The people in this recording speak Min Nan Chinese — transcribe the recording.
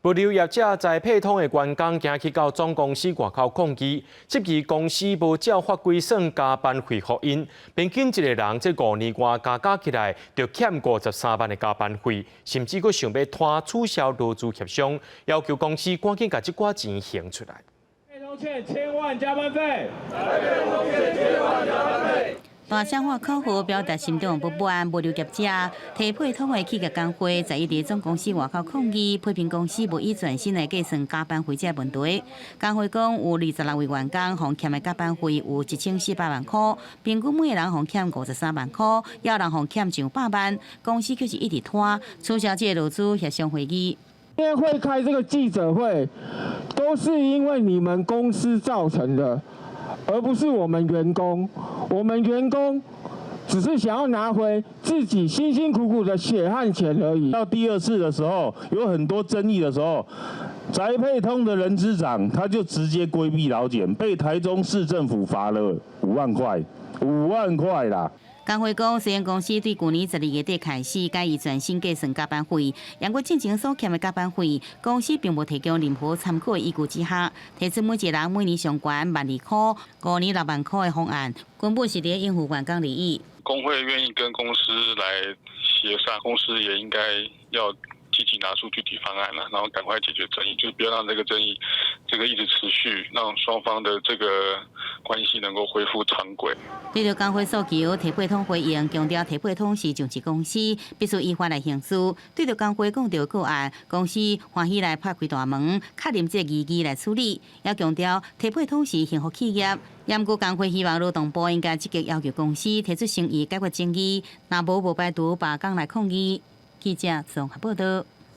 物流業者載配通的員工行去到總公司外口抗議，質疑公司無照法規算加班費予𪜶，平均一個人這5年外加加起來，就欠53萬的加班費，甚至閣想欲拖取消勞資協商，要求公司趕緊共這寡錢還出來。欠千萬加班費。大聲喊口號，表達心中不滿。物流業者提配通的企業工會十一佇總公司外口抗議，批評公司無以全薪來計算加班費這個問題。工會講有26位員工，予欠的加班費有1400萬箍，平均每個人予欠53萬箍，也有人予欠上百萬。公司卻是一直拖，取消這個勞資協商會議。今天會開這個記者會，都是因為你們公司造成的，而不是我們員工。我們員工只是想要拿回自己辛辛苦苦的血汗錢而已。到第二次的時候，有很多爭議的時候，宅配通的人資長他就直接規避勞檢，被台中市政府罰了五萬塊，五萬塊啦。工會講，雖然公司對舊年12月底開始改以全薪計算加班費，毋過進前所欠的加班費，公司並無提供任何參考依據之下，提出每一個人每年上懸12,000箍，5年6萬箍的方案，根本是佇應付員工利益。工會願意跟公司來協商，公司也應該要積極拿出具體方案啦，然後趕快解決爭議，就是不要讓這個爭議這個一直持續，讓雙方的這個關係能夠恢復常軌。對著工會訴求，提配通回應強調，提配通是上市公司，必須依法來行事。對著工會講著個案，公司歡喜來拍開大門，確認這個疑義來處理。也強調提配通是幸福企業。毋過工會希望勞動部應該積極要求公司提出誠意解決爭議，若無無排除罷工來抗議。記者綜合報道。